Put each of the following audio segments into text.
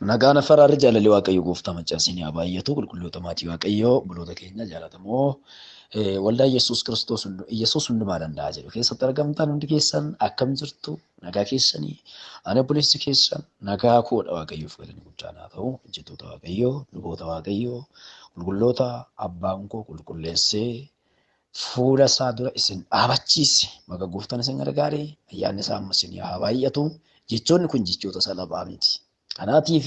Nagaan afaraarri jaalalli Waaqayyo gooftaa maccaa isinii haa baay'atu. Qulqulloota maatii Waaqayyoo, obboloota keenya jaalatamoo waldaa Yesuus Kiristoos Yesuus hundumaa danda'a jedhu keessatti argamtan hundi keessan akkam jirtu? Nagaa keessanii? Ani obboleessi keessan nagaa koodha. Waaqayyoof galanni guddaan haa ta'u. Hojjettoota Waaqayyoo, luboota Waaqayyoo, qulqulloota abbaan koo qulqulleessee fuula isaa dura isin dhaabachiise. Baga gooftaan isin gargaare, ayyaanni isaa amma isin haa baay'atu. Jechoonni kun jechoota salphaa miti. Kanaatiif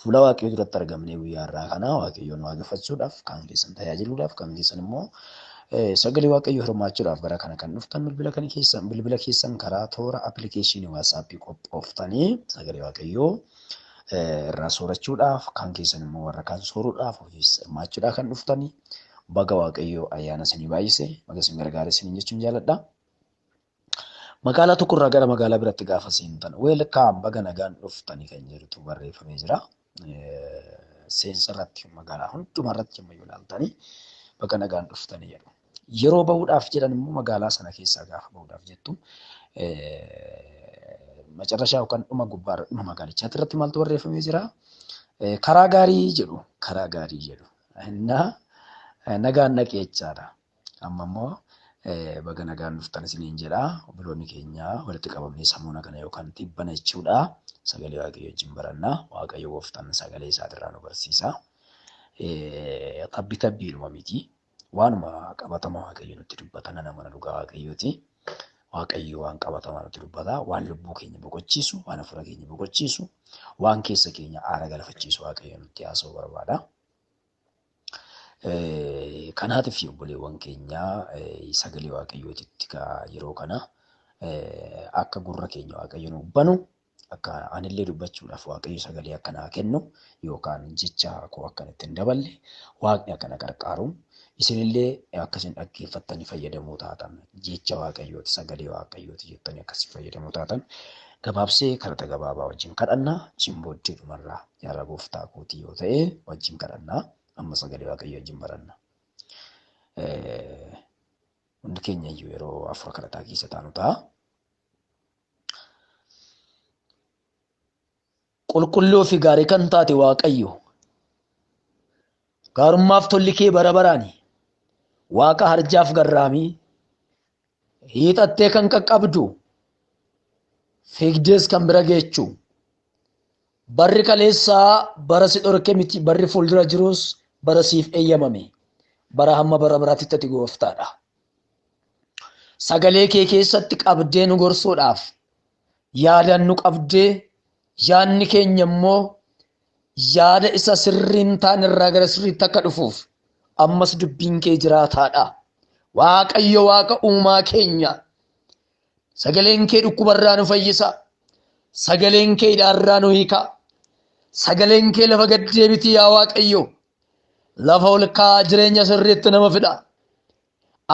fuula Waaqayyoo duratti argamnee guyyaa har'aa kana Waaqayyoon waaqeffachuudhaaf, kaan keessan tajaajiluudhaaf, kaan keessan immoo sagalee Waaqayyoo hirmaachuudhaaf gara kana kan dhuftan bilbila kan keessan bilbila keessan karaa toora appilikeeshinii WhatsApp qophooftanii sagalee Waaqayyoo irraa soorachuudhaaf, kaan keessan immoo warra kaan sooruudhaaf ofiis hirmaachuudhaaf kan dhuftanii baga Waaqayyoo ayyaana isinii baay'ise, baga isin gargaare isiniin jechuun jaaladha. Magaalaa tokko irraa gara magaalaa biratti gaafa seentan welcome baga nagaan dhuftanii kan jedhutu barreeffamee jira. Seensa irratti magaalaa hundumaa irratti amma yoo ilaaltanii baga nagaan dhuftanii jedhu. Yeroo bahuudhaaf jedhan immoo magaalaa sana keessaa gaafa bahuudhaaf jettu macarrashaa yookaan dhuma gubbaa dhuma magaalichaatti irratti maaltu barreeffamee jira? Karaa gaarii jedhu karaa gaarii jedhu. Innaa nagaan dhaqee jechaadha. Amma immoo baga nagaan dhuftan isiniin jedha. Obboloonni keenya walitti qabamnee samuuna kana yookaan tibbana jechuudha. Sagalee Waaqayyo wajjin baranna. Waaqayyo gooftaan sagalee isaatirraa nu barsiisa. Tabbi tabbiidhuma miti. Waanuma qabatama Waaqayyo nutti dubbata. Nana mana dhugaa Waaqayyooti. Waaqayyo waan qabatamaa nutti dubbata. Waan lubbuu keenya boqochiisu, waan hafuura keenya boqochiisu, waan keessa keenya aara galfachiisu Waaqayyo nutti haasa'uu barbaada. Kanaatiif obboleewwan keenya sagalee Waaqayyootitti yeroo kana akka gurra keenya Waaqayyo nuuf banu, akka anillee dubbachuudhaaf Waaqayyo sagalee akka naa kennu yookaan jecha koo akka itti hin daballe Waaqni akka na qarqaaru, isinillee akka isin dhaggeeffattanii fayyadamoo taatan, jecha Waaqayyooti sagalee Waaqayyooti jettanii akka isin fayyadamoo taatan gabaabsee kadhata gabaabaa wajjin kadhanna. Achiin booddee dhumarraa Jaalala gooftaa kootii yoo ta'e wajjin kadhanna. Amma sagalee Waaqayyoo wajjin baranna. Hundi keenya iyyuu yeroo hafuura kadhataa keessa taanu ta'a. Qulqulluu fi gaarii kan taate Waaqayyo, gaarummaaf tolli kee bara baraani. Waaqa harjaaf garraamii, hiixattee kan qaqqabdu, fiigdees kan bira geechu. Barri kaleessaa bara si dhorke miti, barri fuuldura jirus bara siif eeyyamame. Bara hamma bara baraatitti ati gooftaadha. Sagalee kee keessatti qabdee nu gorsuudhaaf, yaadaan nu qabdee, yaadni keenya immoo yaada isa sirrii hin taane irraa gara sirriitti akka dhufuuf ammas dubbiin kee jiraataadha. Waaqayyo Waaqa uumaa keenya, sagaleen kee dhukkubarraa nu fayyisa. Sagaleen kee hidhaarraa nu hiika. Sagaleen kee lafa gad deebitii yaa Waaqayyo. Lafa ol ka'aa jireenya sirriitti nama fida.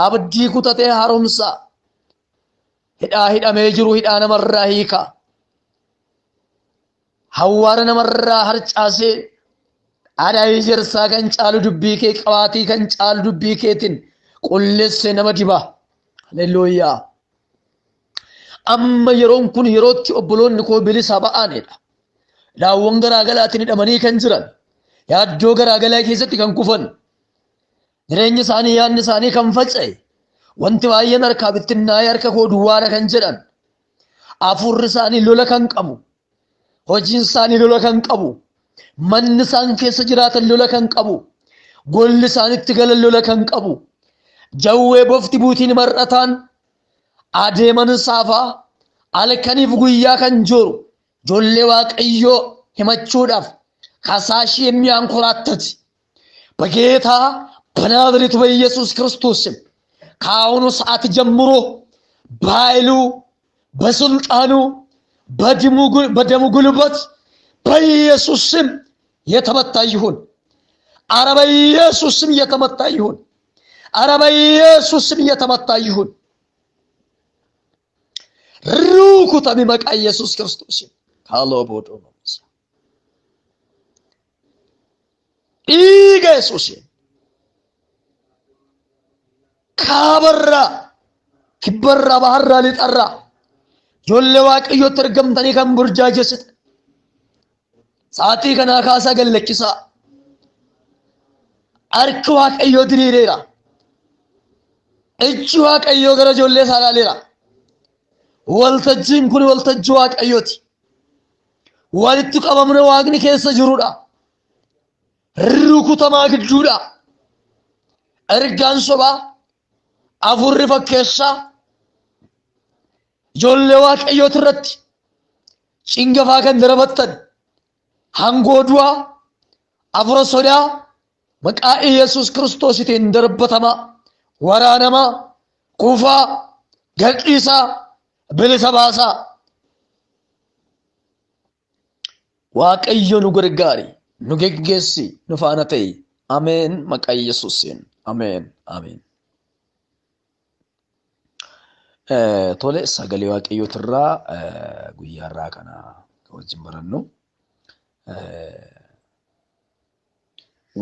Abdii kutatee haaromsa. Hidhaa hidhamee jiru hidhaa namarraa hiika. Hawwaara namarraa harcaasee dhadhaa ejersaa kan caalu dubbii kee qabaatii kan caalu dubbii keetiin qulleessee nama diba. Haleluuyaa. Amma yeroon kun yerootti obboloonni koo bilisa ba'anidha. Daawwan garaa galaatiin hidhamanii kan jiran, yaaddoo garaa galaa keessatti kan kufan, jireenyi isaanii yaadni isaanii kan faca'e, wanti baay'een harkaa bittinnaa'ee harka koo duwwaadha kan jedhan, hafuurri isaanii lola kan qabu, hojiin isaanii lola kan qabu, manni isaan keessa jiraatan lola kan qabu, golli isaan itti galan lola kan qabu, jawwee bofti buutiin mar'ataan adeeman saafaa halkaniif guyyaa kan jooru ijoollee Waaqayyoo himachuudhaaf kasaashii የሚያንኮራተት በጌታ በናዝሬቱ በኢየሱስ ክርስቶስ ስም ከአሁኑ ሰዓት ጀምሮ በኃይሉ በስልጣኑ በደሙ ጉልበት በኢየሱስ ስም የተመታ ይሁን። አረ በኢየሱስ ስም የተመታ ይሁን። አረ በኢየሱስ ስም የተመታ ይሁን። ሩኩተሚ መቃ ኢየሱስ ክርስቶስ ካሎቦዶ dhiiga Yesuusiin kaabarraa kibbarraa baharraa lixarraa ijoollee Waaqayyootti ergamtanii kan burjaajessitan. Sa'aatii kanaa kaasaa gad lakkisaa. Harki Waaqayyoo diriireera. Ijji Waaqayyoo gara ijoollee isaa ilaaleera. Waltajjiin kun waltajjii Waaqayyooti. Walitti qabamna Waaqni keessa jirudha. Rukutamaa gidduudha. Ergaan sobaa, afurri fakkeessaa, ijoollee Waaqayyooti irratti cingafaa kan darabattan hangoo du'aa, afura sodaa, maqaa Iyesuus Kiristoositiin darbatamaa, waraanamaa, kufaa, gadhiisaa, bilisa baasaa. Waaqayyo nu gargaari, nu geggeessi, nu faana ta'i. Ameen maqaa Yesuusiin. Ameen. Ameen. Tole sagalee Waaqayyootirraa guyyaa irraa kana wajjin barannu.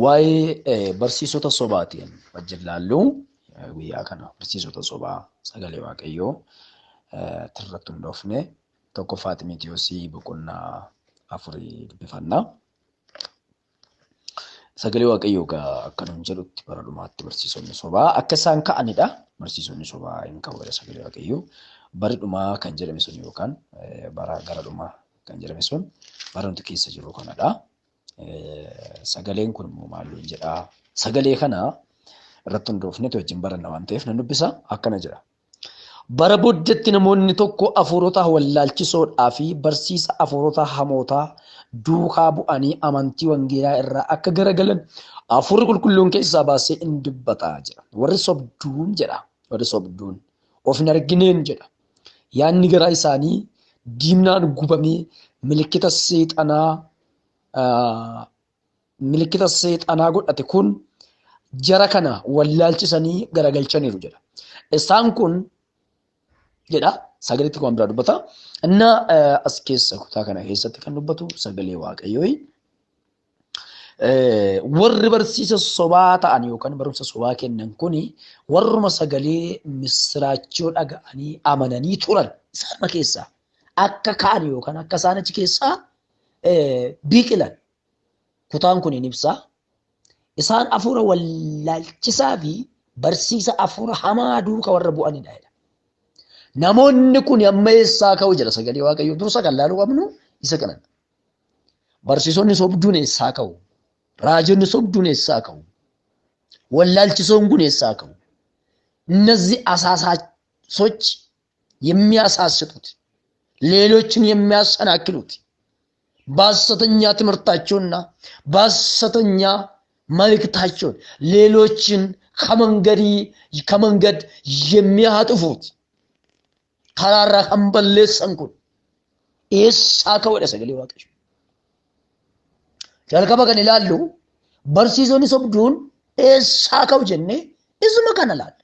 Waa'ee barsiisota sobaatiin wajjin laallu guyyaa kana barsiisota sobaa sagalee Waaqayyoo tirratti hundoofne tokkoffaa Ximitiyoosii boqonnaa afurii dubbifanna. Sagalee Waaqayyoo egaa akka nuun jedhutti bara dhumaatti barsiisonni sobaa akka isaan ka'anidha. Barsiisonni sobaa hin ka'u jedha sagalee Waaqayyoo. Barri dhumaa kan jedhame sun yookaan bara gara dhumaa kan jedhame sun bara nuti keessa jirru kanadha. Sagaleen kun immoo maal nuun jedhaa? Sagalee kana irratti hundoofneeti wajjin baranna waan ta'eef nan dubbisa akkana jedha. Bara booddeetti namoonni tokko hafuurota wallaalchisoodhaa fi barsiisa hafuurota hamootaa duukaa bu'anii amantii wangeelaa irraa akka garagalan hafuurri qulqulluun keessaa baasee in dubbata jedha. Warri sobduun jedha. Warri sobduun of hin argineen jedha. Yaadni garaa isaanii diimnaan gubamee milikkita seexanaa milikkita seexanaa godhate kun jara kana wallaalchisanii garagalchaniiru jedha. Isaan kun jedha sagaleetti waan biraa dubbata. Inna as keessa kutaa kana keessatti kan dubbatu sagalee Waaqayyoo. Warri barsiisa sobaa ta'an yookaan barumsa sobaa kennan kun warruma sagalee missiraachoo dhaga'anii amananii turan isaanuma keessaa akka ka'an yookaan akka isaan achi keessaa biqilan kutaan kun hin ibsa. Isaan hafuura wallaalchisaa fi barsiisa hafuura hamaa duuka warra bu'anidha jedha. Namoonni kun amma eessaa ka'u jedha sagalee Waaqayyoo. Dursa kan laaluu qabnu isa kanadha. Barsiisonni sobduun eessaa ka'u? Raajonni sobduun eessaa ka'u? Wallaalchisoon kun eessaa ka'u? እነዚህ አሳሳቾች የሚያሳስቱት ሌሎችን የሚያሰናክሉት በሐሰተኛ ትምህርታቸውና በሐሰተኛ መልእክታቸውን ሌሎችን ከመንገድ የሚያጥፉት karaarraa kan balleessan kun eessaa ka'uudha sagalee Waaqayyo. Jalqaba kan ilaallu barsiisonni sobduun eessaa ka'u jennee isuma kana ilaalla.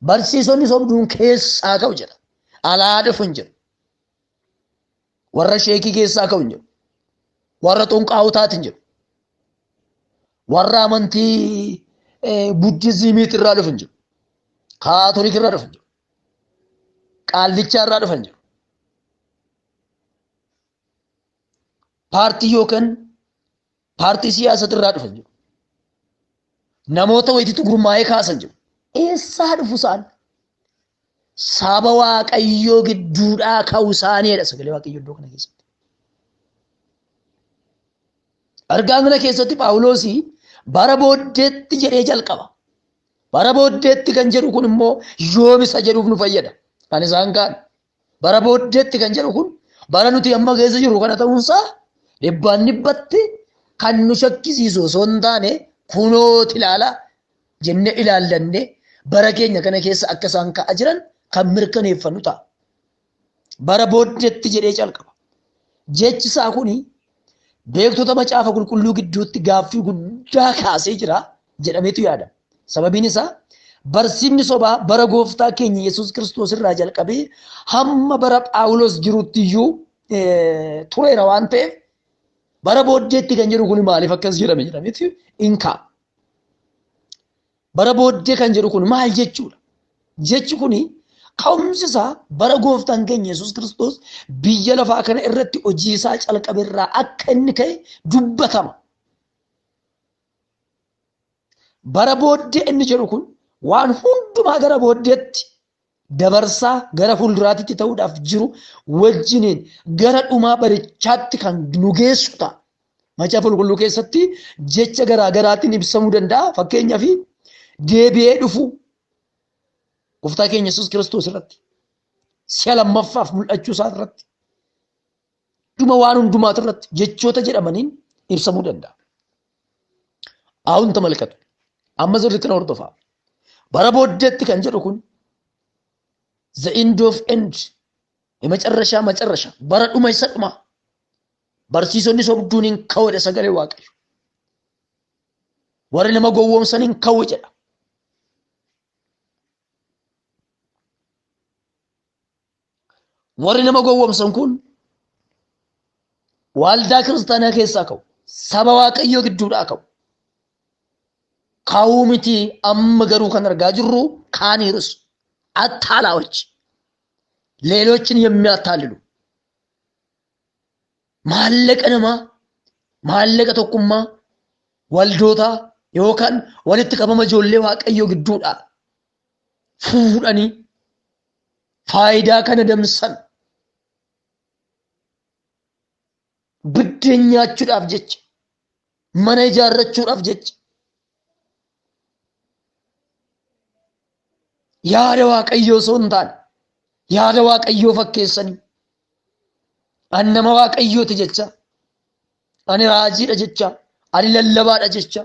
Barsiisonni sobduun keessaa ka'u jedha. Alaa dhufu hin jedhu. Warra sheekii keessaa ka'u hin jedhu. Warra xunqaa'otaati hin jedhu. Warra amantii Buddizimiiti irraa dhufu hin jedhu. Kaatolik irraa dhufu hin jedhu. Qaallichaa irraa dhufa hin jedhu. Paartii yookaan paartii siyaasati irraa dhufa hin jedhu. Namoota wayititti gurmaa'ee kaasan jedhu. Eessaa dhufu isaan? Saba Waaqayyoo gidduudhaa ka'u isaaniidha sagalee Waaqayyoo iddoo kana keessatti. Ergaa kana keessatti Phaawuloosii bara booddeetti jedhee jalqaba. Bara booddeetti kan jedhu kun immoo yoom isa jedhuuf nu fayyada. Kan isaan kaan bara booddeetti kan jedhu kun bara nuti amma keessa jirru kana ta'uunsaa dhibbaan dhibbatti kan nu shakkisiisu osoo hin taane kunooti ilaala jennee ilaallanne bara keenya kana keessa akka isaan ka'aa jiran kan mirkaneeffannu ta'a. Bara booddeetti jedhee calqaba. Jechi isaa kuni beektota macaafa qulqulluu gidduutti gaaffii guddaa kaasee jira jedhameetu yaadama. Sababiin isaa barsiifni sobaa bara gooftaa keenya Yesuus Kiristoos irraa jalqabee hamma bara Phaawulos jirutti iyyuu tureera waan ta'eef bara booddeetti kan jedhu kun maaliif akkas jedhame jedhameetu in ka'a. Bara booddee kan jedhu kun maal jechuudha? Jechi kuni Ka'umsi isaa bara gooftaan keenya Yesuus Kiristoos biyya lafaa kana irratti hojii isaa calqabe irraa akka inni ka'e dubbatama. Bara booddee inni jedhu kun waan hundumaa gara booddeetti dabarsaa gara fuulduraatitti ta'uudhaaf jiru wajjiniin gara dhumaa barichaatti kan nu geessu ta'a. Macaafa qulqulluu keessatti jecha garaa garaatiin ibsamuu danda'a. Fakkeenyaaf deebi'ee dhufuu gooftaa keenya Yesuus Kiristoos irratti si'a lammaffaaf mul'achuu isaa irratti dhuma waan hundumaatu irratti jechoota jedhamaniin ibsamuu danda'a. Ahuun tamalkatu. Amma sirriitti na hordofaa. Bara booddeetti kan jedhu kun the end of end የመጨረሻ መጨረሻ bara dhuma isa dhumaa barsiisonni sobduun hin ka'u jedha sagalee Waaqayyo. Warri nama gowwoomsan hin ka'u jedha. Warri nama gowwoomsan kun waldaa kiristaanaa keessaa ka'u. Saba Waaqayyoo gidduudhaa ka'u. Ka'uu miti amma garuu kan argaa jirru kaaniirus አታላዮች ሌሎችን የሚያታልሉ maallaqa namaa maallaqa tokkummaa waldootaa yookaan walitti qabama ijoollee waaqayyoo gidduudhaa fuudhanii faayidaa kana damsan biddeen nyaachuudhaaf jecha mana ijaarrachuudhaaf jecha yaada waaqayyoo osoo hin taane yaada waaqayyoo fakkeessanii an nama waaqayyooti jecha ani raajiidha jecha ani lallabaadha jecha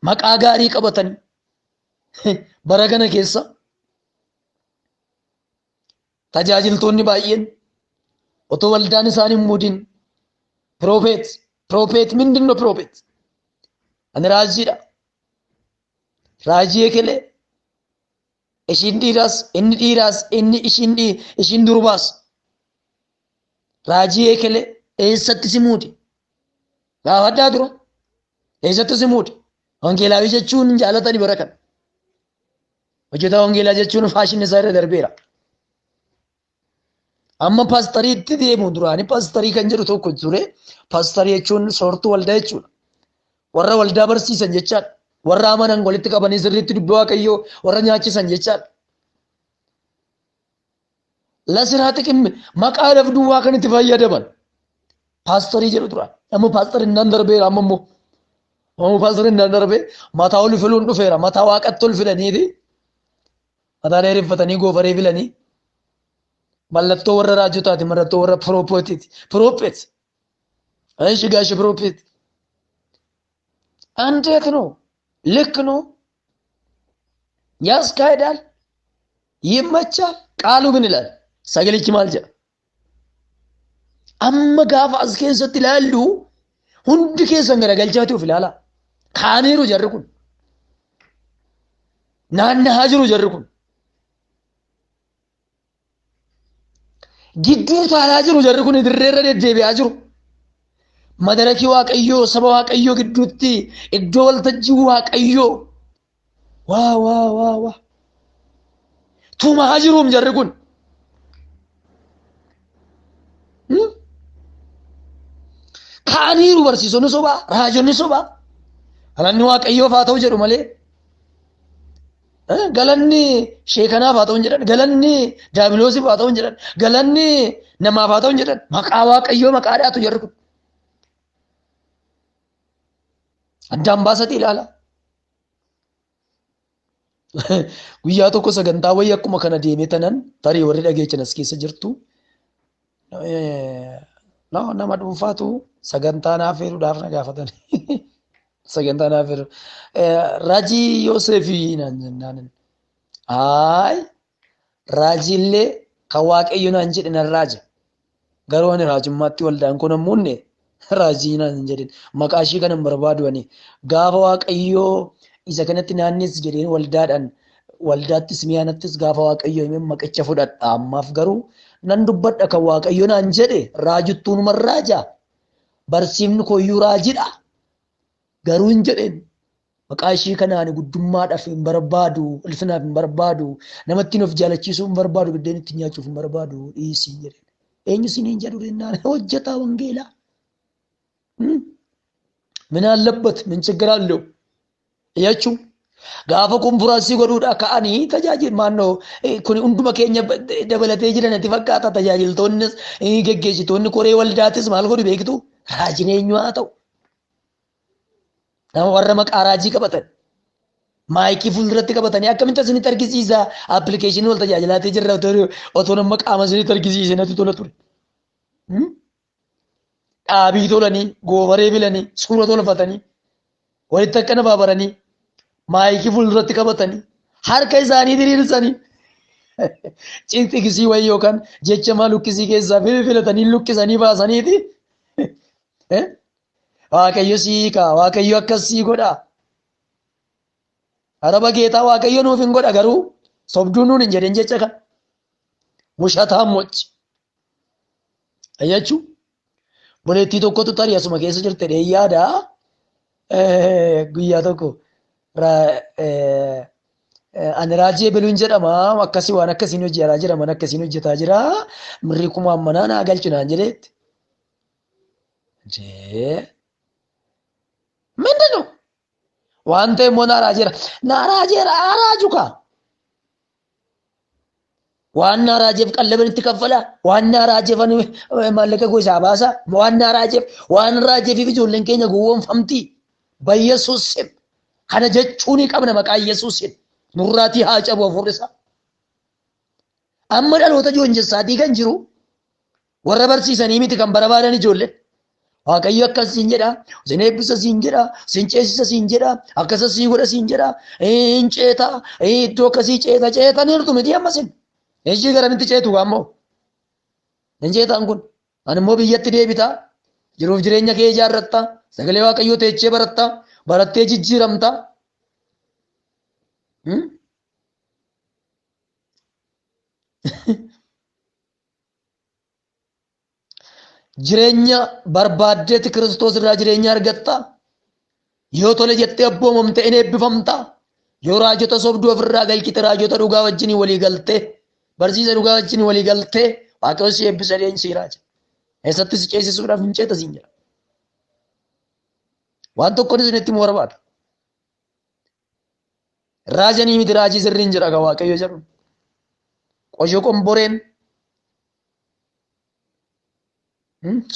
maqaa gaarii qabatanii bara kana keessa tajaajiltoonni baay'een otoo waldaan isaan hin muudin piroofeet piroofeet mindin no piroofeet ani raajiidha raajii ekelee ishiin dhiiraas inni dhiiraas inni ishiin ishiin durbaas raajii ekelee eessatti si muudi gaafadhaa dura eessatti si muudi wangeelaawii jechuun jaalatani bara kana hojjetaa wangeelaa jechuun faashinni isaa irra darbeera. Amma paastariitti deemu duraanii paastarii kan jedhu tokko ture. Paastarii jechuun soortuu waldaa jechuudha. Warra waldaa barsiisan jechaadha. Warra amanan walitti qabanii sirriitti dubbii waaqayyoo warra nyaachisan jechaadha. Lasiraa xiqim maqaadhaaf duwwaa kan itti fayyadaman. Paastarii jedhu tura. Amma paastariin nan darbeera amma immoo. Amma paastariin nan darbee mataa ol filuun dhufeera. Mataa waaqatti ol filaniiti. Mataa dheereffatanii goofaree filanii. Mallattoo warra raajotaati. Mallattoo warra piroopeetiiti. Piroopheet. Ishi gaashi piroopheet. እንዴት ነው? ልክ ነው? ያስካሄዳል? ይመቻል? ቃሉ ምን ይላል? Sagalichi maal jedha? Amma gaafa as keessatti ilaallu hundi keessan garagalchaati of ilaalaa. Kaaniiru jarri kun. Naannahaa jiru jarri kun. Gidduu taalaa jiru jarri kun dirreerra deddeebi'aa jiru. Madarakii Waaqayyoo saba Waaqayyoo gidduutti iddoo waltajjii Waaqayyoo. Waa waa waa waa. Tumaa jiruum jarri kun. Ka'aniiru barsiisonni sobaa, raajonni sobaa. Galanni Waaqayyoof haa ta'u jedhu malee. Galanni sheekanaaf haa ta'u hin jedhan, galanni daabiloosiif haa ta'u hin jedhan, galanni namaaf haa ta'u hin jedhan. Maqaa Waaqayyoo maqaa dhaatu jarri kun. Addaan baasatii ilaala. Guyyaa tokko sagantaa wayii akkuma kana deemee tanan tarii warri dhageechan as keessa jirtu. Nama dhuunfaatu sagantaa naaf feeruudhaaf na gaafatan. Sagantaa naaf feeru. Raajii Yooseefii naan jennaan. Ayi raajiillee kan Waaqayyo naan jedhe nan raaja. Garuu ani raajummaatti waldaan kun hin muunne raajii naan hin jedhin. Maqaa ishii kana hin barbaadu ani. Gaafa Waaqayyoo isa kanatti naannessi jedheen waldaadhaan waldaattis mi'aanattis gaafa Waaqayyoo himeen maqicha fudhadha. Ammaaf garuu nan dubbadha kan Waaqayyo naan jedhe raajuttuunuman raaja. Barsiifni kooyyuu raajidha. Garuu hin jedheen. Maqaa ishii kana ani guddummaadhaaf hin barbaadu, ulfinaaf hin barbaadu, namatti of jaalachiisuu hin barbaadu, biddeen itti nyaachuuf hin barbaadu, dhiisii jedheen. Eenyu isiniin jedhu jennaan hojjetaa wangeelaa. ምን አለበት? ምን ችግር አለው? Jechuun gaafa konfiraansii godhuudha ka'anii tajaajil maannoo kun hunduma keenya dabalatee jiran itti fakkaata. Tajaajiltoonnis geggeessitoonni koree waldaatis maal godhu beektu? Raajiin eenyu haa ta'u, nama warra maqaa raajii qabatan maayikii fuulduratti qabatanii akkamitti asinitti argisiisa? Appilikeeshinii wal tajaajilaatii jirra, otoo nama qaama isinitti argisiise natti tola ture. Dhaabii tolanii, goofaree filanii, suura tolfatanii, walitti akkana baabaranii, maayikii fuulduratti qabatanii, harka isaanii diriirsanii, xixiqisii wayii yookaan jecha maal lukkisii keessaa filatanii lukkisanii baasaniiti. Waaqayyo sii hiika, Waaqayyo akkas sii godha. Araba geetaa Waaqayyo nuuf hin godha, garuu sobduu nuun hin jedhin jecha kan. Mushataan mochi. Jechuun boleettii tokkotu tarii asuma keessa jirte dhee yaada. Guyyaa tokko ani raajii ebeluun jedhama, akkasii waan akkasiin hojjetaa jira, mana akkasiin hojjetaa jira, mirrii kuma ammanaa naa galchu naan jedheetti. Jee ምንድን ነው? Waan ta'e immoo naa raajeera. Naa raajeera haa raaju kaa. Waan naa raajeef qallaban itti kaffala. Waan naa raajeef ani maallaqa koo isaa baasa. Waan naa raajeef, waan raajeefiif ijoolleen keenya gowwoomfamti. Bayyesuusim. Kana jechuu ni qabna maqaa Yesuusin. Nurraatii haa cabu hafuurri isaa. Amma dhaloota joonjessaatii kan jiru warra barsiisanii miti kan barbaadan ijoolleen. Waaqayyo akkas siin jedha, sin eebbisa siin jedha, sin ceesisa siin jedha, akkasa sii godha siin jedha, hin ceeta, iddoo akkasii ceeta, ceetaniirtu miti amma sin. Ishii garamitti ceetu ammoo? Hin ceetaan kun. Ani immoo biyyatti deebita, jiruuf jireenya kee ijaarratta, sagalee Waaqayyoo teechee baratta, barattee jijjiiramta. Jireenya barbaaddeeti Kiristoos irraa jireenya argatta. Yoo tole jettee abboomamte in eebbifamta. Yoo raajota sobduu ofirraa galchite, raajota dhugaa wajjin walii galtee, barsiisa dhugaa wajjin walii galtee, Waaqayyo si eebbisa jedheen si raaja. Eessatti si ceesisuudhaaf hin ceeta siin jedha. Waan tokkoon isinitti himuu barbaada. Raajanii miti, raajii sirriin jira kan Waaqayyo jedhu. Qoshoo qomboreen,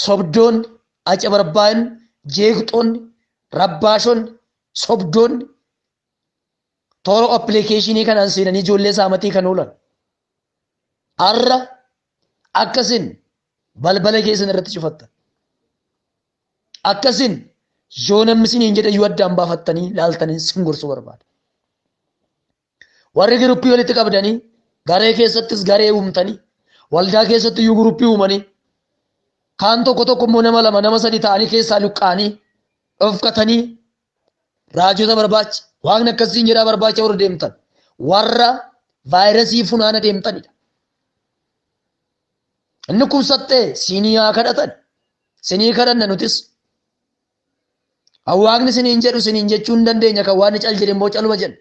sobdoonni, aca barbaa'onni, jeeqxoonni, rabbaashonni, sobdoonni toora appilikeeshinii kanaan seenanii ijoollee saamatii kan oolan. Har'a akkasin balbala keessan irratti cufattan. Akkasin yoo namni isiniin jedhe iyyuu addaan baafattanii laaltanii sin gorsuu barbaada. Warri giruppii walitti qabdanii, garee keessattis garee uumtanii, waldaa keessatti iyyuu giruppii uumanii, kaan tokko tokko immoo nama lama nama sadi ta'anii keessaa luqqaanii dhofkatanii raajota barbaacha, waaqni akkasiin jedhaa barbaacha warra deemtan, warra vaayirasii funaana deemtanidha. Inni kubsattee siinii haa kadhatan. Sinii kadhanna nutis. Kan waaqni siniin jedhu siniin jechuu hin dandeenya, kan waaqni cal jedhe immoo caluma jenna.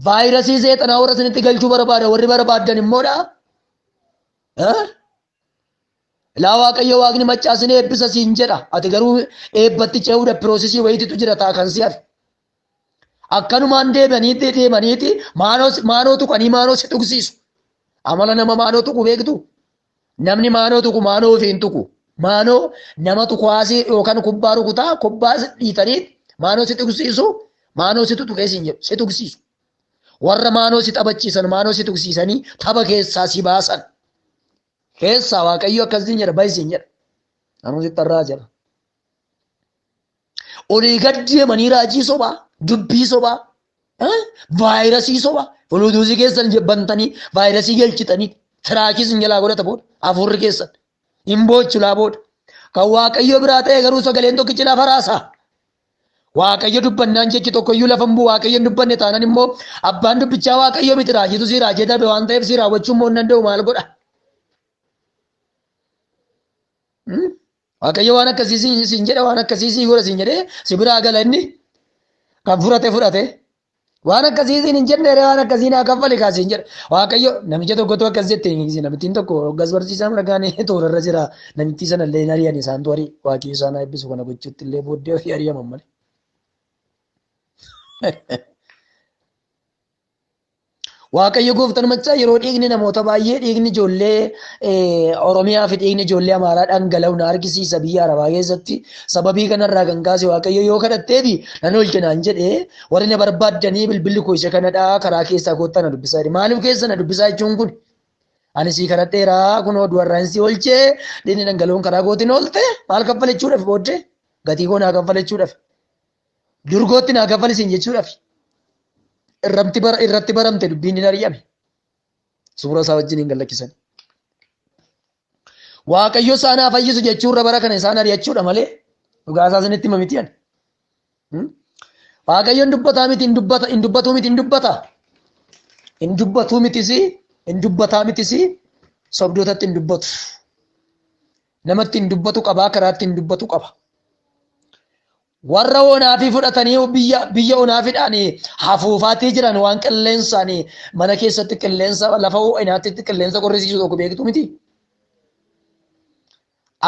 Vaayirasii seexanaa warra isinitti galchuu barbaada warri barbaaddan immoodha. Ilaa, Waaqayyo waaqni maccaa sin eebbisa siin jedha. Ati garuu eebbatti ce'uudha piroosesii wayiititu jira ta'a kan si hafe. Akkanumaan deebi'anii deemaniiti maanoo tuqanii maanoo si tuqsiisu. Amala nama maanoo tuqu beektu? Namni maanoo tuqu maanoo ofii hin tuqu. Maanoo namatu kuwaasii yookaan kubbaa rukutaa, kubbaa dhiitanii maanoo si tuqsiisu, maanoo si tuqee siin jedhu, si tuqsiisu. Warra maanoo si taphachiisan maanoo si tuqsiisanii tapha keessaa si baasan. Keessaa Waaqayyo akkas siin jedha, bahi siin jedha. Anuu sitti har'aa jedha. Olii gad deemanii raajii sobaa, dubbii sobaa, vaayirasii sobaa, buluutuuzii keessan bantanii vaayirasii galchitanii tiraakii sin jalaa godhata booda hafuurri keessan hin boochu laa booda. Kan Waaqayyo biraa ta'e garuu sagaleen tokkichi lafa raasa. Waaqayyo dubbannaan jechi tokko iyyuu lafa hin bu'u. Waaqayyo hin dubbanne taanaan immoo abbaan dubbichaa Waaqayyo miti, raajiitu sii raajee darbe waan ta'eef sii raawwachuu immoo hin danda'u, maal godha? Waaqayyo waan akkasii siin jedha, waan akkasii sii godha siin jedhee si biraa gala inni. Kan fudhate fudhate. Waan akkasii isin hin jenne waan akkasii naa kaffali kaasiin jedha. Waaqayyo namicha tokkotu akkas jette namittiin tokko hoggas barsiisaa maragaan toorarra jira. Namittii sana illee hin ari'an isaantu ari waaqayyo isaan eebbisu kana gochuutti illee booddee ofii ari'aman malee. Waaqayyo gooftaan maccaa yeroo dhiigni namoota baay'ee dhiigni ijoollee Oromiyaa fi dhiigni ijoollee Amaaraa dhangala'u na argisiisa biyya Arabaa keessatti. Sababii kanarraa kan kaase Waaqayyo yoo kadhatteefi nan oolche naan jedhee warri na barbaaddanii bilbilli koo isa kanadhaa karaa keessaa koottaa na dubbisaa jedhe. Maaliif keessa na dubbisaa jechuun kun? Ani sii kadhadheeraa kunoo du'arraan si oolchee dhiigni dhangala'uun karaa kootiin oolte maal kaffalachuudhaaf booddee gatii koo naa kaffalachuudhaaf. Durgootti naa kaffalisiin jechuudhaaf. Irratti bara irratti baramte dubbiin hin ari'ame. Suura isaa wajjin hin gallakkisan. Waaqayyo isaan haa fayyisu jechuurra bara kana isaan ari'achuudha malee dhugaa isaa isinitti hima miti ani. Waaqayyoon dubbataa miti hin dubbata hin dubbatuu miti hin dubbata. Hin dubbatuu mitis hin dubbataa mitis sobdootatti hin dubbatu. Namatti hin dubbatu qabaa karaatti hin dubbatu qaba. Warra onaafii fudhatanii biyya biyya onaafidhaan hafuufaatii jiran waan qilleensaan mana keessatti qilleensa lafa ho'inaatti qilleensa qorrisiisu tokko beektu miti.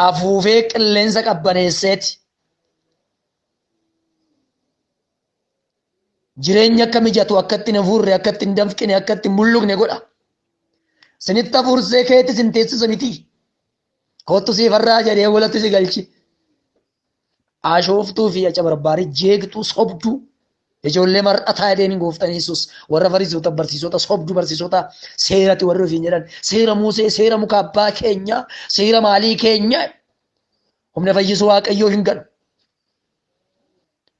Afuufee qilleensa qabbaneesseeti. Jireenya akka mijatu akka itti hin hafuurre akka itti hin danfqine akka itti hin mulluqne godha. Sinitti hafuursee keetti sin teessisa miti. Kottu siifarraa jedhee walatti si galchi. Ashooftuu fi acabarbaari jeeqxuu sobduu ijoollee mar'ataa jedheen gooftaan Yesuus warra fariisota barsiisota sobduu barsiisota seerati warri ofiin jedhan seera Musee seera muka abbaa keenya seera maalii keenya humna fayyisuu Waaqayyoo hin ganu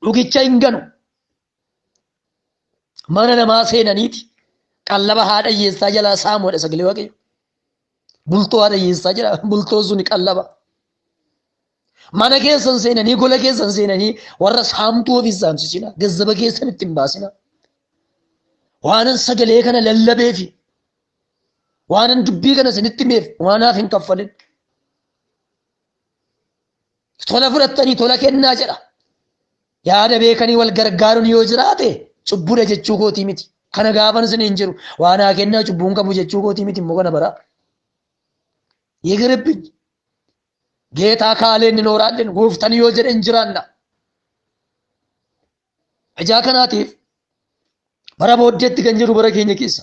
dhugicha hin ganu mana namaa seenaniiti qallaba haadha hiyyeessaa jalaa saamuudha sagalee Waaqayyo. Bultoo haadha hiyyeessaa jedha bultoon suni qallaba. Mana keessan seenanii gola keessan seenanii warra saamtuu ofii saamsisina gazzaba keessan itti hin baasina. Waanan sagalee kana lallabeefi waanan dubbii kana isinitti himeef waanaaf hin kaffalin. Tola fudhattanii tola kennaa jedha. Yaada beekanii wal gargaaruun yoo jiraate cubbuudha jechuu kootii miti. Kana gaafan isin hin jiru. Waan haa kennaa cubbuun qabu jechuu kootii miti immoo kana baraa. Yigiribbin geetaa kaaleen hin horaadhen gooftan yoo jedhe hin jiraanna. Ijaa kanaatiif bara booddeetti kan jiru bara keenya keessa.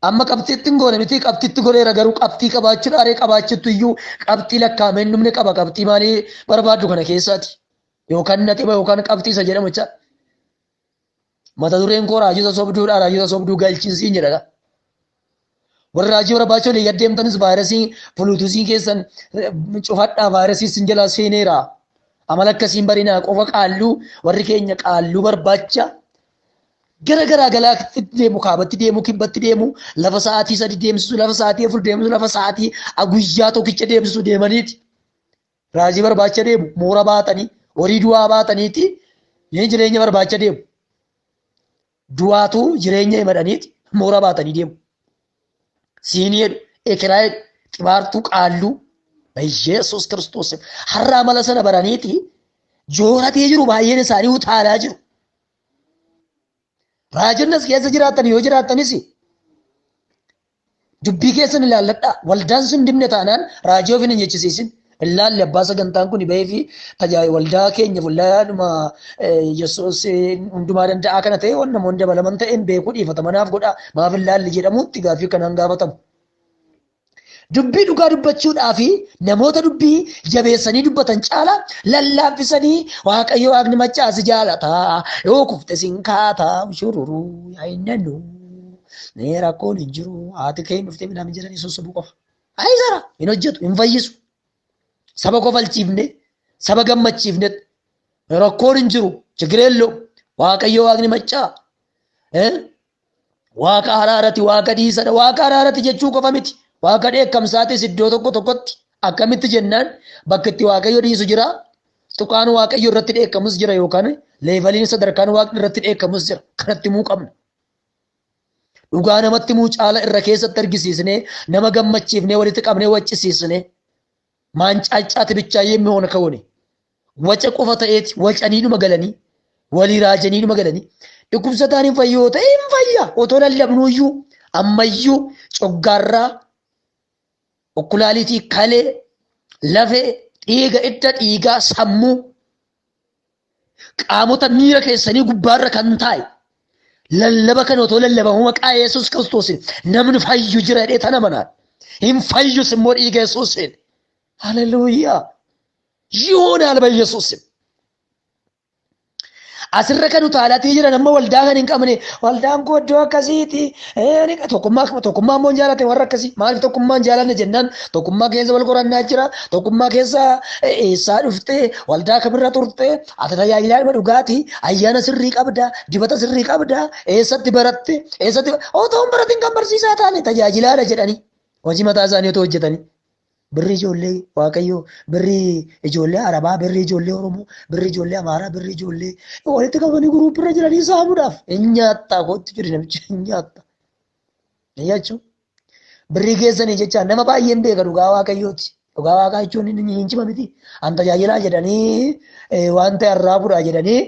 Amma qabxiitti hin goone miti qabxiitti godheera garuu qabxii qabaachuu dhaaree qabaachuttu iyyuu qabxii lakkaa'amee hin dhumne qaba qabxii maalii barbaaddu kana keessaati. Yookaan naxiba yookaan qabxii isa jedhamu jecha. Mata dureen koo raajota sobduudha raajota sobduu galchiinsiin jedha. Warri raajii barbaachuu olii gad deemtanis vaayirasii buluutuusiin keessan cufadhaa vaayirasii isin jalaa seeneera. Amala akkasiin barinaa qofa qaalluu warri keenya qaalluu barbaacha gara garaa galaatti deemu kaabatti deemu kibbatti deemu lafa sa'aatii sadi deemsisu lafa sa'aatii afur deemsisu lafa sa'aatii guyyaa tokkicha deemsisu deemaniiti. Raajii barbaacha deemu moora baatanii horii du'aa baataniiti ni jireenya barbaacha deemu. Du'aatu jireenya himadhaniiti moora baatanii deemu. Siinii jedhu, ekeraa jedhu, xibaartuu qaalluu Yesuus Kiristoos har'a amala sana baraniiti jooratee jiru baay'een isaanii utaalaa jiru. Raajonni as keessa jiraatan yoo jiraattanis dubbii keessan ilaalladhaa. Waldaan sun dibne taanaan raajii of hin jechisiisin. Ilaalli abbaa sagantaan kun bahee fi tajaajila waldaa keenya waldaadhuma Yesuus hundumaa danda'aa kana ta'e waan namoonni dabalaman ta'een beekuu dhiifata manaaf godhaa maaf ilaalli jedhamutti gaaffii kanaan gaafatamu. Dubbii dhugaa dubbachuudhaa fi namoota dubbii jabeessanii dubbatan caala lallaaffisanii Waaqayyo Waaqni maccaa si jaalata yoo kufte sin kaata shururuu yaa'innannu mee rakkoon hin jiru haati kee hin dhuftee midhaan jedhanii sossobuu qofa. Ayisara hin hojjetu hin fayyisu. Saba kofalchiifne saba gammachiifne rakkoon hin jiru chigireelloo Waaqayyo Waaqni maccaa Waaqa araarati, waaqa dhiisadha. Waaqa araarati jechuu qofa miti. Waaqa dheekkamsaatis iddoo tokko tokkotti akkamitti jennaan bakka itti waaqayyo dhiisu jira. Tuqaan waaqayyo irratti dheekkamus jira yookaan leevaliin sadarkaan waaqni irratti dheekkamus jira. Kanatti himuu qabna. Dhugaa namatti himuu caala irra keessatti argisiisnee nama gammachiifnee walitti qabnee waccisiisnee maancaaccaati bichaa yemmi hoona ka'uuni. Waca qofa ta'eeti wacaniidhuma galanii. Walii raajanii dhuma galanii. Dhukkubsataan hin fayyu yoo ta'e hin fayya. Otoo lallabnuuyyuu ammayyuu coggaarraa, okkulaaliitii, kalee, lafee, dhiiga, idda dhiigaa, sammuu, qaamota miira keessanii gubbaarra kan taa'e lallaba kana otoo lallabamu maqaa Yesuus Kiristoosiin namni fayyu jira jedhee tana manaan hin fayyus immoo dhiiga Yesuusiin. Haleluuyaa. Yihoonaan በኢየሱስ Asirra kan utaalatii jiran amma waldaa kan hin qabne, waldaan koo iddoo akkasiiti. Tokkummaa tokkummaa immoo hin jaalate warra akkasii. Maaliif tokkummaa hin jaalanne jennaan, tokkummaa keessa wal qorannaa jira. Tokkummaa keessa eessaa dhuftee, waldaa kamirra turte, ati tajaajilaa dhuma dhugaati, ayyaana sirrii qabda, dibata sirrii qabda, eessatti baratte, eessatti otoo hin baratin kan barsiisaa taane tajaajilaadha jedhanii hojii mataa isaanii otoo hojjetanii. Birrii ijoollee Waaqayyoo, birrii ijoollee Arabaa, birrii ijoollee Oromoo, birrii ijoollee Amaaraa, birrii ijoollee walitti qabanii guruuppirra jiranii saamuudhaaf hin nyaattaa kootti jedhe namichi, hin nyaatta. Jechuun birrii keessanii jecha nama baay'een beeka, dhugaa Waaqayyooti. Dhugaa Waaqaa jechuun inni hin cima miti. An tajaajilaa jedhanii waan ta'e arraabuudha jedhanii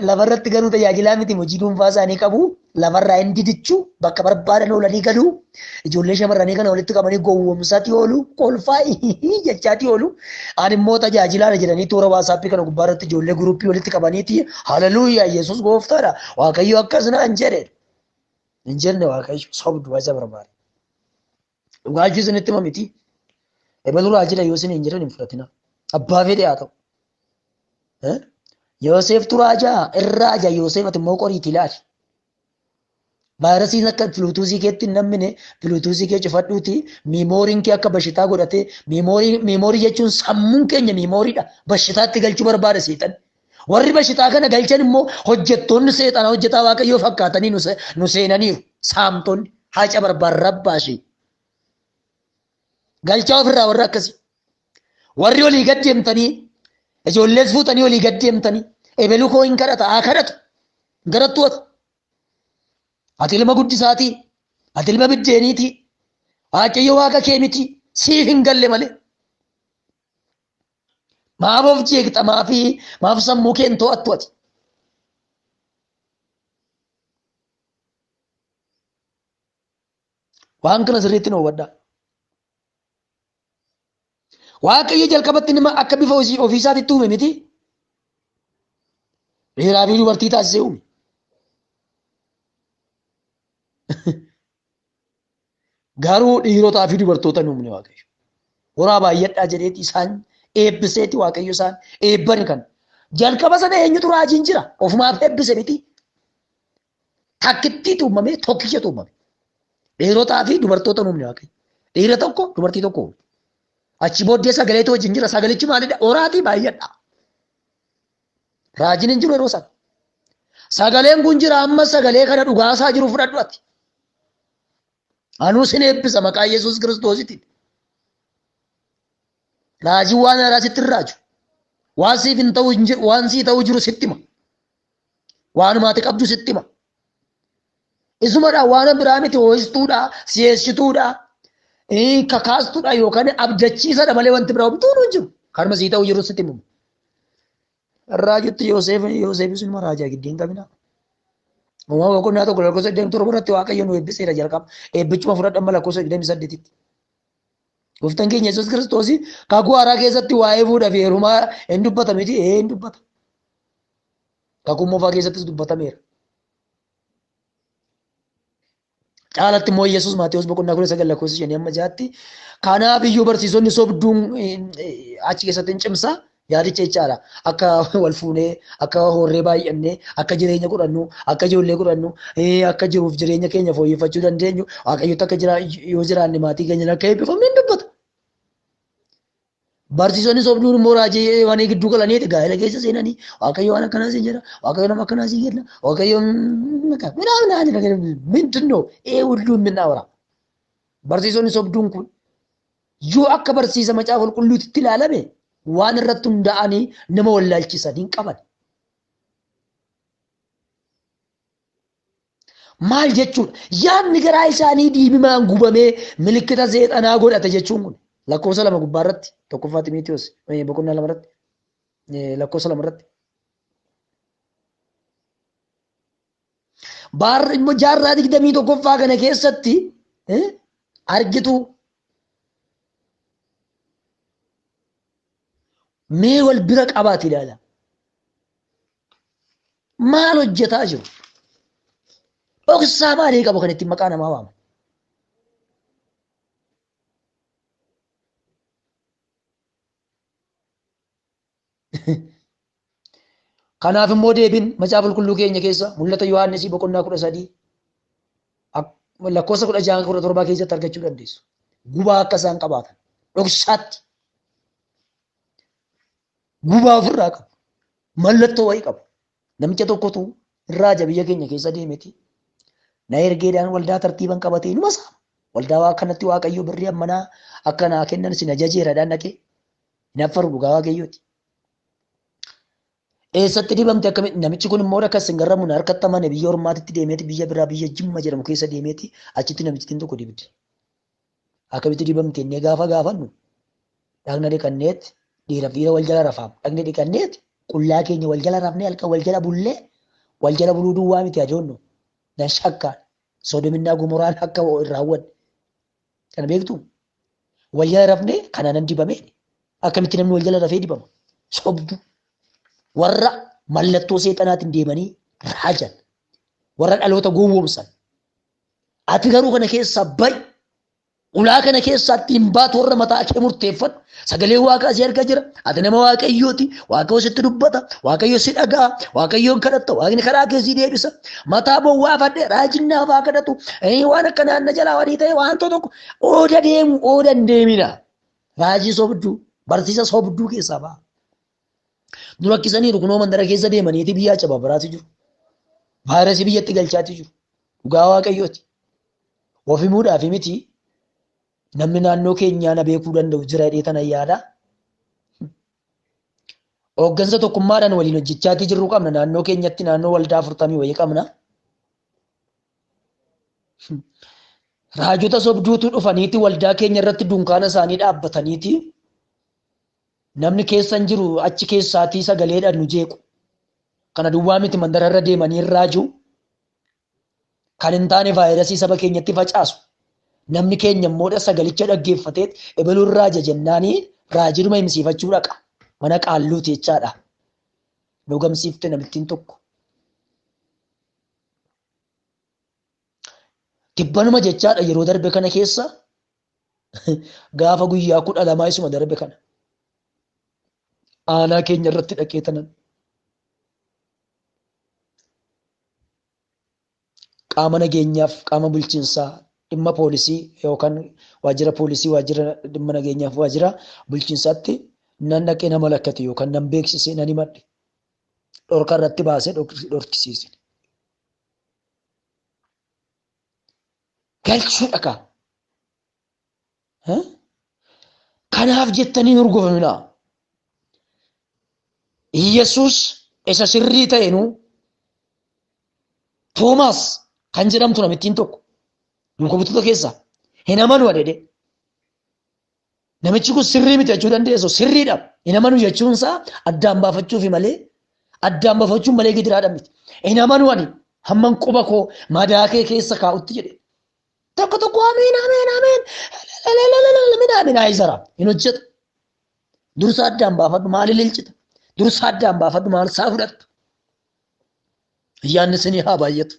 lafarratti garuu tajaajilaa miti, hojii dhuunfaa isaanii qabu. Lafarraa hin didichu, bakka barbaadan oolanii galu. Ijoollee shamarranii kana walitti qabanii gowwoomsaati oolu, kolfaa jechaati oolu. Ani immoo tajaajilaadha jedhanii toora waasaappii kana gubbaarratti ijoollee guruppii walitti qabaniiti, haleluuyaa, Yesuus gooftaadha, Waaqayyo akkas naan jedhe. Hin jenne Waaqayyo, sobdu waja barbaade. Dhugaa ishii isinitti hima miti. Ebaluu raajidha yoo isin hin jedhan hin fudhatina. Abbaa fedhe haa ta'u. Yoseeftu raajaa irraaja Yoseef, ati immoo qoriitii ilaali. Vaayirasiin akka biluutuuzii keetti hin nammine, biluutuuzii kee cufadhuuti, miimooriin kee akka bashitaa godhatee, miimoorii jechuun sammuun keenya miimooriidha. Bashitaatti galchuu barbaada seexan. Warri bashitaa kana galchan immoo hojjettoonni seexanaa hojjetaa Waaqayyoo fakkaatanii nu seenaniiru. Saamtonni haca barbaarrabbaashii. Galchaa ofirraa warra akkasii. Warri olii gad deemtanii, ijoollees fuutanii olii gad deemtanii, ebelu koo hin kadhata, haa kadhatu. Hin kadhattu ati. Ati ilma guddisaatii, ati ilma biddeeniitii, Waaqayyo waaqa kee miti, siif hin galle malee. Maaf of jeeqxa, maafi maaf sammuu kee hin to'attu ati? Waan kana sirriitti nu hubadhaa. Waaqayyo jalqabatti nama akka bifa ofii isaatitti uume miti. Dhiiraa fi dubartii taasisee uume. Garuu dhiirotaa fi dubartoota hin uumne Waaqayyo. Horaa baay'adhaa jedheeti isaan eebbiseeti Waaqayyo isaan eebbani kan. Jalqaba sana eenyutu raajiin jira? Ofumaaf eebbise miti. Takkittiitu uumame, tokkichatu uumame. Dhiirotaa fi dubartoota hin uumne Waaqayyo. Dhiira tokko, dubartii tokko uume. Achi booddee sagaleetu wajjin jira. Sagalichi maalidha? Horaatii baay'adhaa. Raajiin hin jiru yeroo sana. Sagaleen kun jira amma, sagalee kana dhugaasaa jiru fudhadhu ati. Anuu sin eebbisa maqaa Yesuus Kiristoositiin. Raajiin waan haaraa sitti hin raaju. Waan siif hin ta'u hin jiru, waan sii ta'u jiru sitti hima. Waanuma ati qabdu sitti hima. Isumadha, waan biraa miti, ho'istuudha, si'eessituudha, kakaastuudha yookaan abdachiisadha malee wanti biraa homtuu hin jiru. Kanuma sii ta'u jiru sitti himamu. Raajutti Yooseef, Yooseefis inuma raajaa giddii hin qabina. Uumama boqonnaa 1 lakkoofsa 27 irratti Waaqayyo nu eebbiseera jalqaba. Eebbichuma fudhadha amma lakkoofsa 28tti. Gooftaan keenya Yesuus Kiristoos kakuu haaraa keessatti waa'ee fuudha fi heerumaa hin dubbata miti? Ee, hin dubbata. Kakuu moofaa keessattis dubbatameera. Caalatti immoo Yesuus Maatewos boqonnaa 19 lakkoofsa 5 amma 6tti, kanaaf iyyuu barsiisonni sobduun achi keessatti hin cimsa yaadicha jechaadha. Akka wal fuunee, akka horree baay'annee, akka jireenya godhannu, akka ijoollee godhannu, akka jiruuf jireenya keenya fooyyeffachuu dandeenyu, Waaqayyotti akka yoo jiraanne maatii keenya akka eebbifamne hin dubbata. Barsiisonni sobduun immoo raajii waan gidduu galaniiti gaa'ela keessa seenanii, Waaqayyo waan akkanaa siin jedha, Waaqayyo nama akkanaa siin kenna, Waaqayyo ምናምን ምንድን ነው ይሄ ሁሉ የምናወራ? Barsiisonni sobduun kun yoo akka barsiisa macaafa qulqulluutti ilaalame waan irratti hundaa'anii nama wallaalchisan hin qaban. Maal jechuudha? Yaadni garaa isaanii diimimaan gubamee milikkita seexanaa godhate jechuun kun lakkoofsa 2 gubbaa irratti, 1ffaa Ximootiyoos boqonnaa 2 irratti. Lakkoofsa 2 irratti. Baarri immoo jaarraa 21ffaa kana keessatti argitu mee wal bira qabaati ilaala. Maal hojjetaa jiru? Dhoksaa maalii qabu kan ittiin maqaa namaa waaman? Kanaaf immoo deebiin macaafa qulqulluu keenya keessa mul'ata Yohaannisii boqonnaa 13 lakkoofsa 16 17 keessatti argachuu dandeessu. Gubaa akka isaan qabaatan dhoksaatti gubaa ofirraa qabu. Mallattoo wayii qabu. Namicha tokkotu raaja biyya keenya keessa deemeti. Na ergeedhaan waldaa tartiiban qabatee numa saama. Waldaa waa kanatti Waaqayyo birrii ammanaa akka naa kennan sin ajajeeradhaan dhaqee. Hin affaru dhugaa Waaqayyooti. Eessatti dibamte akkamitti namichi kun immoo akka isin garramu na harkatti amane biyya ormaatitti deemeeti biyya biraa biyya Jimma jedhamu keessa deemeeti achitti namichittiin tokko dibde. Akkamitti dibamte innee gaafa gaafannu dhagna dhiqanneet dhiiraaf dhiira wal jala rafaam dhagna dhiqanneet qullaa keenya wal jala rafnee halkan wal jala bullee wal jala buluu duwwaa miti ajoonnu nan shakkaan sodominnaa gomoraan akka hin raawwanne kana beektu wal jala rafnee kanaa nan dibamee akkamitti namni wal jala rafee dibama sobdu warra mallattoo seexanaatiin deemanii raajan warra dhaloota gowwoomsan Ati garuu kana keessaa ba'i. Ulaa kana keessaa ittiin baatu warra mataa kee murteeffadhu. Sagalee Waaqaa si harka jira. Ati nama Waaqayyooti. Waaqayyo sitti dubbata. Waaqayyo si dhaga'a. Waaqayyoon kadhatta. Waaqni karaa kee si deebisa. Mataa bowwaafadhe raajinnaaf haa kadhatu. Waan akka naanna jalaa wadii ta'e waan tokko ooda deemu ooda hin deemina. Raajii sobduu barsiisa sobduu keessaa ba'a. Nu rakkisaniiru kunoo mandara keessa deemaniiti biyyaa cababaraati jiru. Vaayirasii biyyatti galchaati jiru. Dhugaa Waaqayyooti. Of himuudhaaf miti namni naannoo keenyaa na beekuu danda'u jira jedhee tana yaada. Hooggansa tokkummaadhaan waliin hojjechaatii jirru qabna. Naannoo keenyatti naannoo waldaa 40 wayii qabna. Raajota sobduutu dhufaniiti waldaa keenya irratti dunkaana isaanii dhaabbataniiti Namni keessa hin jiru achi keessaatii sagaleedhaan nu jeequ. Kana duwwaa miti mandara irra deemanii hin raaju. Kan hin taane vaayirasii saba keenyatti facaasu. Namni keenya immoo sagalicha dhaggeeffateet ebaluun raaja jennaanii raajidhuma himsiifachuu dhaqa. Mana qaalluuti jechaadha. Nu gamsiifte namittiin tokko. Tibbanuma jechaadha yeroo darbe kana keessa gaafa guyyaa 12 isuma darbe kana aanaa keenya irratti dhaqee tanan qaama nageenyaaf qaama bulchiinsaa dhimma poolisii yookaan waajjira poolisii waajjira dhimma nageenyaaf waajjira bulchiinsaatti nan dhaqee nama lakkate yookaan nan beeksise nan himadhe dhorka irratti baasee dhorkisiise. Galchuudha kaa. Kanaaf jettanii hin urgufaminaa. Iyyasuus isa sirrii ta'e nu Toomaas kan jedhamtu namittiin tokko duuka buutota keessaa hin amanu jedhe. Namichi kun sirrii miti jechuu dandeessu sirriidha. Hin amanu jechuun isaa addaan baafachuufi malee addaan baafachuun malee gidiraadha miti. Hin amanu ani hamman quba koo madaa kee keessa kaa'utti jedhe. Tokko tokko ameen ameen ameen minaamina ayisara hin hojjetu. Dursa addaan baafadhu maal ililchita? Dursa addaan baafadhu maal isaa fudhattu? Ayyaanni isinii haa baay'atu.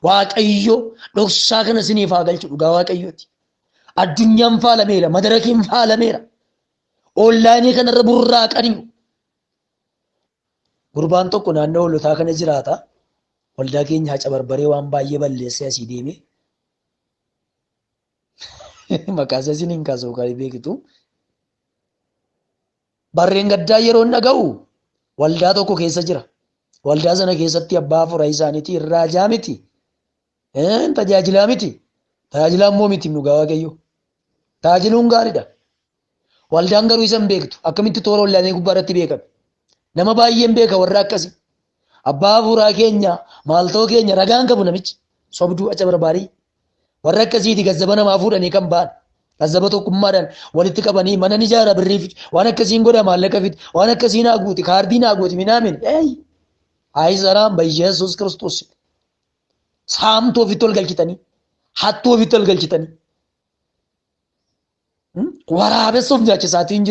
Waaqayyo dhoksaa kana isiniif haa galchu dhugaa Waaqayyooti. Addunyaan faalameera, madarakiin faalameera. Oonlaayinii kanarra burraaqaniiru. Gurbaan tokko naannoo hoolotaa kana jiraata. Waldaa keenya haca barbaree waan baay'ee balleessee asii deeme. Maqaa isaa isiniin kaasuu kan beektu. Barreen gaddaa yeroon dhaga'u waldaa tokko keessa jira. Waldaa sana keessatti abbaa hafuura isaaniiti raajaa miti. Tajaajilaa miti. Tajaajilaa immoo miti dhugaa Waaqayyo. Tajaajiluun gaariidha. Waldaan garuu isa hin beektu. Akkamitti toora waldaalee gubbaa irratti beekame. Nama baay'een beeka warra akkasii. Abbaa hafuuraa keenya maaltoo keenya ragaan qabu namichi. Sobduu aca barbaarii. Warra akkasiiti gazzaba namaa fuudhanii kan ba'an. Gazzaba tokkummaadhaan walitti qabanii mana ni ijaara birrii fidi, waan akkasiin godha maallaqa fidi, waan akkasii naa guuti, kaardii naa guuti, minaamin. Eey! Ayi saraan Yesuus Kiristoos. Saamtuu ofitti ol galchitanii, hattuu ofitti ol galchitanii. Waraabessa of nyaachisaatiin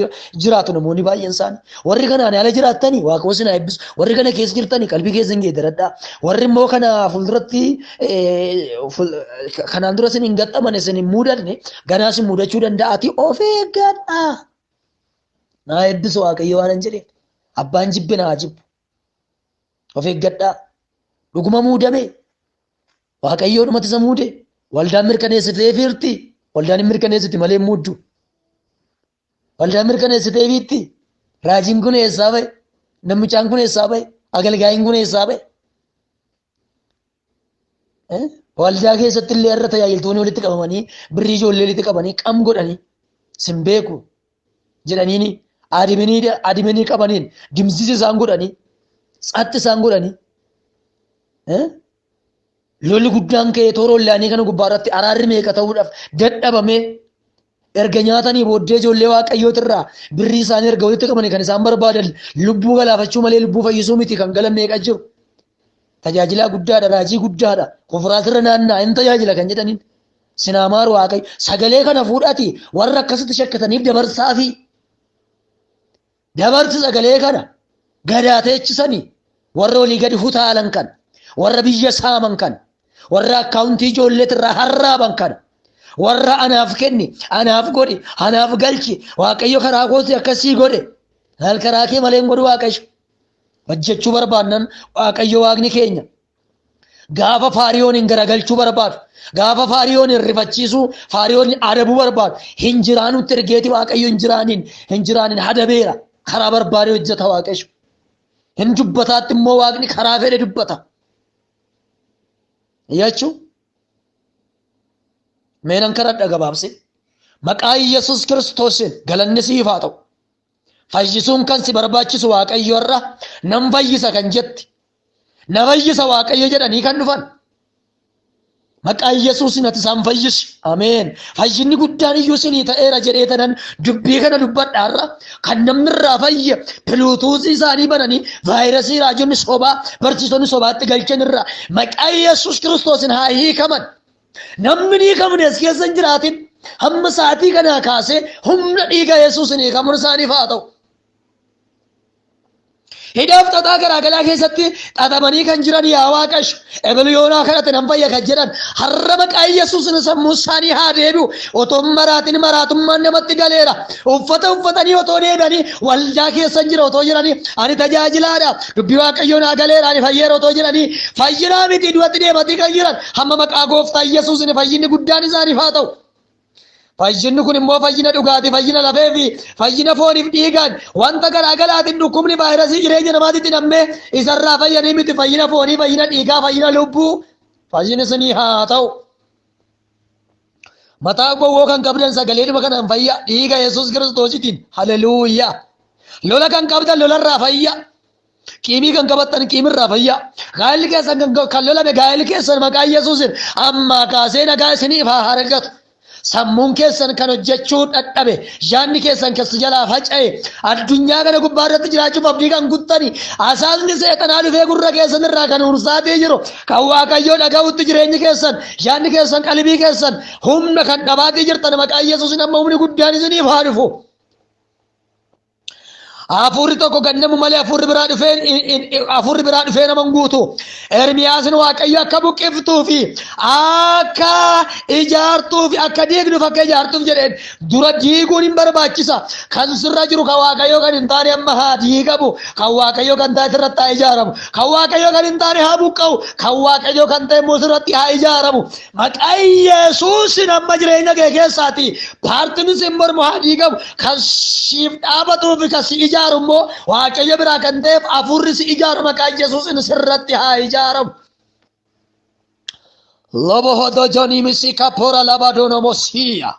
jiraatu namoonni baay'een isaanii. Warri kanaan ala jiraattanii Waaqayyo isin haa eebbisu. Warri kana keessa jirtanii qalbii keessan geeddaradhaa. Warri immoo kana fuulduratti kanaan dura isin hin gaxxamane isin hin muudanne ganaa isin muudachuu danda'aati of eeggadhaa. Naa eebbisu Waaqayyo waan hin jedheen. Abbaan jibbe naa jibbu. Of eeggadhaa. Dhuguma muudame. Waaqayyoo dhumatti isa muude. Waldaan mirkaneessiteefiirti. Waldaan hin mirkaneessiti malee hin muuddu. Waldaan mirkaneessiteefiitti. Raajiin kun eessaa ba'e? Namichaan kun eessaa ba'e? Agalgaayiin kun eessaa ba'e? Waldaa keessatti illee irra tajaajiltoonni walitti qabamanii birrii ijoollee walitti qabanii qam godhanii sin beeku jedhaniini adiminii qabaniin dimsisi isaan godhanii tsatti isaan godhanii lolli guddaan ka'ee toora ollaanii kana gubbaa irratti araarri meeqa ta'uudhaaf dadhabamee erga nyaatanii booddee ijoollee waaqayyootirraa birrii isaanii erga walitti qabanii kan isaan barbaadan lubbuu galaafachuu malee lubbuu fayyisuu miti kan galan meeqa jiru. Tajaajilaa guddaadha, raajii guddaadha, konfiraansirra naannaa hin tajaajila kan jedhaniin. Sinaamaar waaqayyo sagalee kana fuudhati warra akkasitti shakkataniif dabarsaafi. Dabarsi sagalee kana gadaa teechisanii warra olii gadi hutaalan kan warra biyya saaman kan warra akkaawuntii ijoolleetirraa harraaban kan warra anaaf kenni anaaf godhi anaaf galchi waaqayyo karaa kooti akkasii godhe maal karaa kee malee hin godhu waaqayyo hojjechuu barbaannan waaqayyo waaqni keenya gaafa faariyoon hin garagalchuu barbaadu gaafa faariyoon hin rifachiisuu faariyoon adabuu barbaadu hin jiraanutti ergeeti waaqayyo hin jiraaniin hin jiraaniin hadabeera karaa barbaade hojjeta waaqayyo hin dubbataatti immoo waaqni karaa fedhe dubbata jechuu meenan kadhadha gabaabse maqaa Yesuus Kiristoosiin galanni siif haa ta'u fayyisuun kan si barbaachisu waaqayyo irra nan fayyisa kan jetti Na fayyisa Waaqayyo jedhanii kan dhufan. Maqaa Yesuusin ati isaan fayyisi. Ameen. Fayyinni guddaan iyyuu isinii ta'eera jedhee tanan dubbii kana dubbadha har'a. Kan namni irraa fayye piluutuusii isaanii bananii vaayirasii raajonni sobaa barsiisonni sobaatti galchan irraa maqaa Yesuus Kiristoosin haa hiikaman. Namni hin hiikamne as keessa hin jiraatin. Hamma sa'aatii kanaa kaasee humna dhiiga Yesuusin hiikamuun isaaniif haa ta'u. Hidhaaf xaxaa garaagalaa keessatti xaxamanii kan jiran yaa Waaqayyo ebelu yoonaa kadhate nan fayya kan jedhan har'a maqaa Yesuusin sammuu isaanii haa deebi'u. Otoo maraatin maraatummaan namatti galeera. Uffata uffatanii otoo deebi'anii waldaa keessa jira otoo jiranii ani tajaajilaadha dubbii Waaqayyoo naa galeera ani fayyeera otoo jedhanii fayyinaa miti du'atti deematii kan jiran hamma maqaa gooftaa Yesuusin fayyinni guddaan isaaniif haa ta'u. Fayyinni kun immoo fayyina dhugaati, fayyina lafee fi fayyina fooniif dhiigaan wanta garaa garaatiin dhukkubni vaayirasii jireenya namaatitti nammee isarraa fayyanii miti fayyina foonii, fayyina dhiigaa, fayyina lubbuu fayyinni isinii haa ta'u. Mataa gowwoo kan qabdan sagaleedhuma kanaan fayya dhiiga Yesuus Kiristoositiin haleluuyaa. Lola kan qabdan lolarraa fayya. Qiimii kan qabattan qiimirraa fayyaa. Gaa'elli keessan kan lolame gaa'elli keessan maqaa Yesuusin ammaa kaasee nagaa isiniif haa argatu. Sammuun keessan kan hojjechuu dadhabe, yaadni keessan kan si jalaa faca'e, addunyaa kana gubbaa irratti jiraachuuf abdii kan kuttani, asaasni seexanaa dhufee gurra keessan irraa kan hursaatii jiru, kan Waaqayyoo dhaga'utti jireenyi keessan, yaadni keessan, qalbii keessan humna kan dhabaatii jirtan maqaa Yesuusin amma humni guddaan isiniif haa dhufu. Hafuurri tokko gannamu malee hafuurri biraa dhufee hafuurri biraa dhufee nama hin guutu. Ermiyaasin Waaqayyo akka buqqiftuu fi akka ijaartuu fi akka diigduuf akka ijaartuuf jedheen dura diiguun hin barbaachisa. Kan sirra jiru kan Waaqayyo kan hin taane amma haa diigamu. Kan Waaqayyo kan taate irratti haa ijaaramu. Kan Waaqayyo kan hin taane haa buqqa'u. Kan Waaqayyo kan ta'e immoo sirratti haa ijaaramu. Maqaa Yesuusin amma jireenya kee keessaati paartiin sin mormu haa diigamu. Kan siif dhaabatuu fi kan si ijaaru immoo Waaqayyo biraa kan ta'eef hafuurri si ijaaru maqaa Yesuusin sirratti haa ijaaramu. Lobo hodojoni misika pora labadono mosia.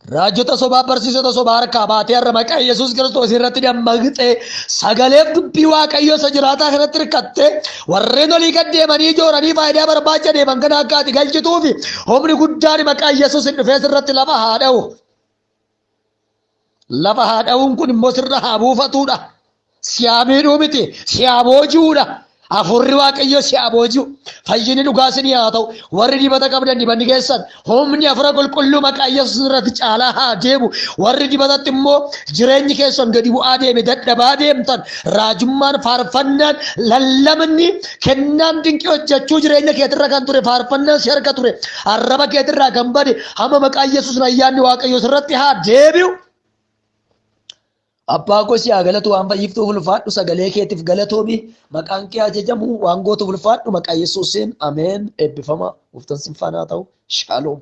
Raajota sobaa barsiisota sobaa harkaa baatee har'a maqaa Yesuus Kiristoos irratti dammaqxee sagaleef dubbii Waaqayyoo isa jiraataa kanatti hirkattee warreen olii gad deemanii jooranii faayidaa barbaacha deeman kana akka ati galchituufi humni guddaan maqaa Yesuus hin dhufee sirratti lafa haa dha'u. Lafa haa dha'uun kun immoo sirra haa buufatuudha. Si haa miidhuu miti, si haa booji'uudha. Hafuurri Waaqayyoo si haa booji'u. Fayyinni dhugaa isinii haa ta'u. Warri dibata qabdan dibanni keessan humni hafuura qulqulluu maqaa Yesuus irratti caalaa haa deemu. Warri dibatatti immoo jireenyi keessan gadi bu'aa deeme dadhabaa deemtan raajummaan faarfannaan lallabni kennaan dinqii hojjechuu jireenya keetirra kan ture faarfannaan si harka ture arraba keetirraa kan bade hamma maqaa Yesuus ayyaanni Waaqayyoo sirratti haa deebi'u. Abbaa koo si haa galatu waan fayyiftuuf ulfaadhu sagalee keetiif galatoomi maqaan kee haa jajamu waan gootuuf ulfaadhu maqaa Yesuusiin ameen eebbifama gooftaan sin faana haa ta'u shaaloom.